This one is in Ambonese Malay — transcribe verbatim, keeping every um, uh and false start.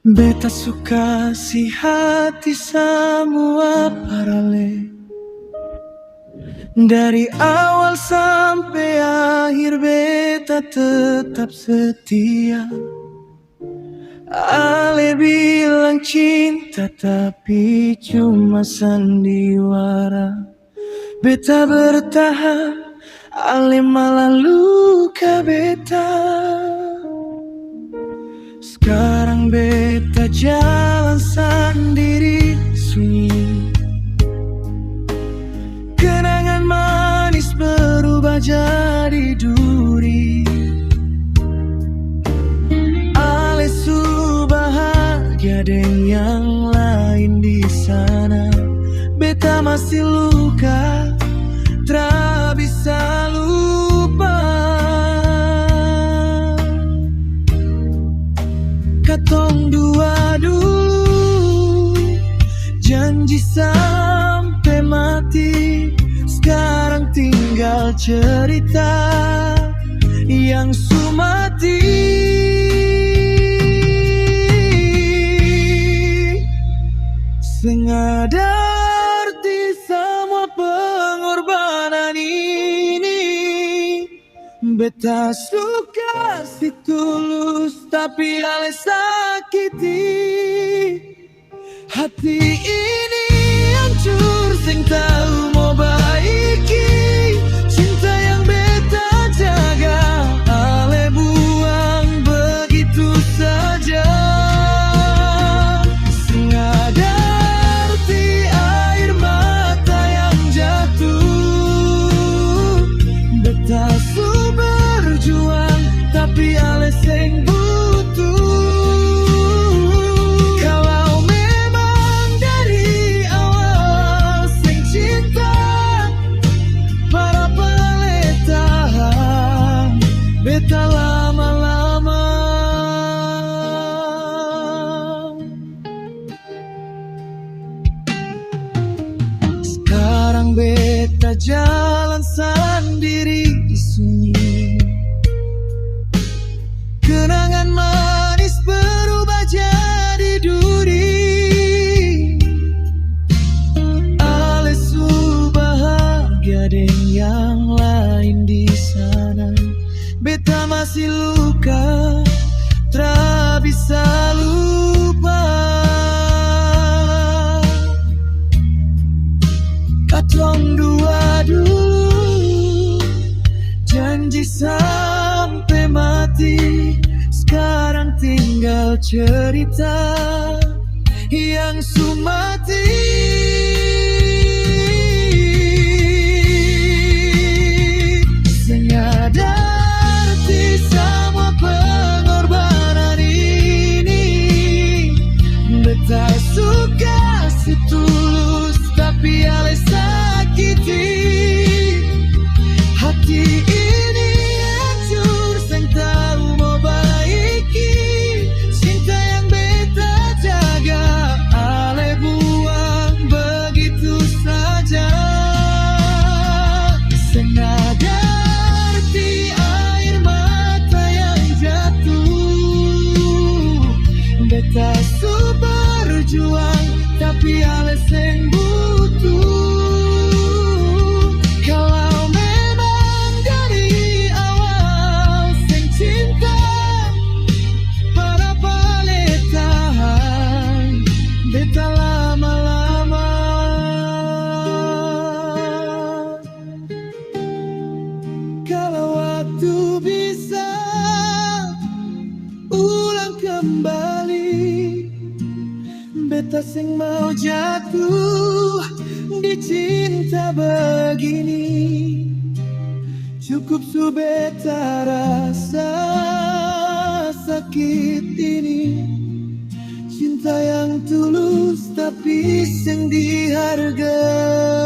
Beta su kasi hati samua parale. Dari awal sampe akhir beta tetap setia. Ale bilang cinta tapi cuma sandiwara. Beta bertahan, ale malah luka beta. Skarang beta jalan sandiri sunyi. Kenangan manis berubah jadi duri. Ale su bahagia deng yang lain di sana. Beta masih luka, tra bisa lupa. Katong dua dulu janji sampe mati, skarang tinggal cerita yang su mati. Seng ada arti samua pengorbanan ini. Beta su kasi tulus, tapi ale sakiti. Hati ini hancur, seng tau mo baiki. Cinta yang beta jaga, ale buang begitu saja. Seng ada arti air mata yang jatuh. Beta su berjuang, tapi ale seng butuh. Kalau memang dari awal seng cinta, barapa ale tahan beta lama-lama? Skarang beta jalan sandiri di sunyi. Kenangan manis berubah jadi duri. Ale su bahagia deng yang lain di sana. Beta masih luka, tra bisa lupa. Katong dua dulu janji sampe mati, skarang tinggal cerita yang su mati. Seng ada arti samua pengorbanan ini. Beta su kasi tulus, tapi ale sakiti. Hati ini hancur, seng tau mo baiki. Cinta yang beta jaga, ale buang begitu saja. Seng ada arti air mata yang jatuh. Beta su berjuang, tapi ale seng butuh. Kalau memang dari awal seng cinta, barapa ale tahan beta lama-lama? Kalo waktu bisa ulang kembali, beta seng mau jatuh di cinta begini. Cukup su beta rasa sakit ini. Cinta yang tulus tapi seng dihargai.